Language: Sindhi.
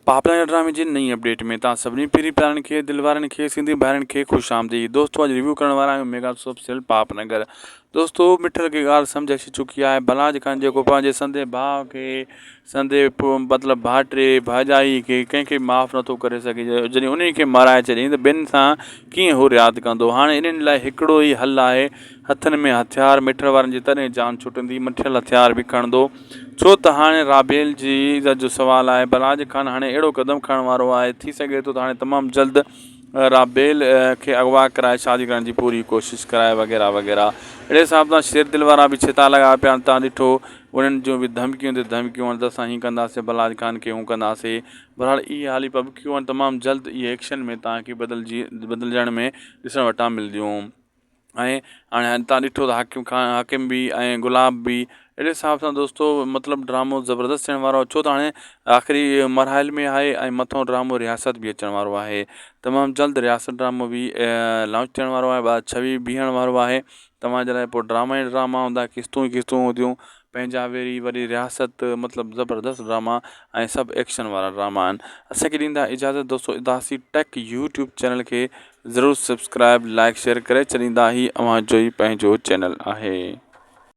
پاپلائن ڊرامي جي نئين اپڊيٽ ۾ توهان سڀني پرين پيارن کي دل وارن کي سنڌي ڀائرن کي خوش آمديد دوستو اڄ ريويو ڪرڻ وارا آهيون ميگا سوپ سيريل پاپ نگر دوستو مٺل کي ڳالهه سمجهه اچي چڪي آهي بلاج خان جيڪو پنهنجي سندي ڀاء کي سندي مطلب ڀائٽي ڀاڄائي کي ڪنهن کي معاف نٿو ڪري سگهي جڏهن انهي کي مارائي ڇڏيائين ته ٻين سان ڪيئن هو رعايت ڪندو هاڻي انهن لاء هڪڙو ئي حل آهي هٿن ۾ هٿيار مٺل وارن جي تڏهن جان ڇٽندي مٺل هٿيار به کڻندو ڇو ته هاڻي رابيل جي عزت جو سوال آهي. بلاج خان هاڻي اهڙو قدم کڻڻ وارو آهي، ٿي سگهي ٿو ته هاڻي تمام جلد رابيل کي اغوا ڪرائي شادي ڪرڻ جي پوري ڪوشش ڪرائي وغيره وغيره. اهڙي حساب سان شير دل وارا به ڇتا لڳا پيا آهن تان ڏٺو انهن جون به ڌمڪيون تي ڌمڪيون آهن ته اسان هين ڪنداسين بلاج خان کي هون ڪنداسين بهرحال اهي حالي پبڪيون آهن تمام جلد اهي ايڪشن ۾ توهان کي بدلجي بدلجڻ ۾ ڏسڻ وٽان ملنديون. ۽ هاڻي تان ڏٺو ته حاڪم خان حاڪم به ۽ گلاب به اهڙي حساب سان دوستو مطلب ڊرامو زبردست ٿيڻ وارو آهي ڇو ته هاڻي آخري مرحلي ۾ آهي ۽ مٿو ڊرامو رياست به اچڻ وارو آهي تمام جلد رياست ڊرامو به لانچ ٿيڻ وارو آهي 2026 بيهڻ وارو آهي توهان جي لاء پوء ڊراما ئي ڊراما هوندا قسطون ئي قسطون هونديون پنهنجا ويري وري رياست مطلب زبردست ڊراما ۽ سڀ ايڪشن وارا ڊراما آهن اسان کي ڏيندا اجازت دوستو اداسي ٽيڪ يوٽيوب چينل کي ضرور سبسڪرائب لائڪ شيئر ڪري ڇڏيندا هي اوهان جو ئي پنهنجو چينل آهي.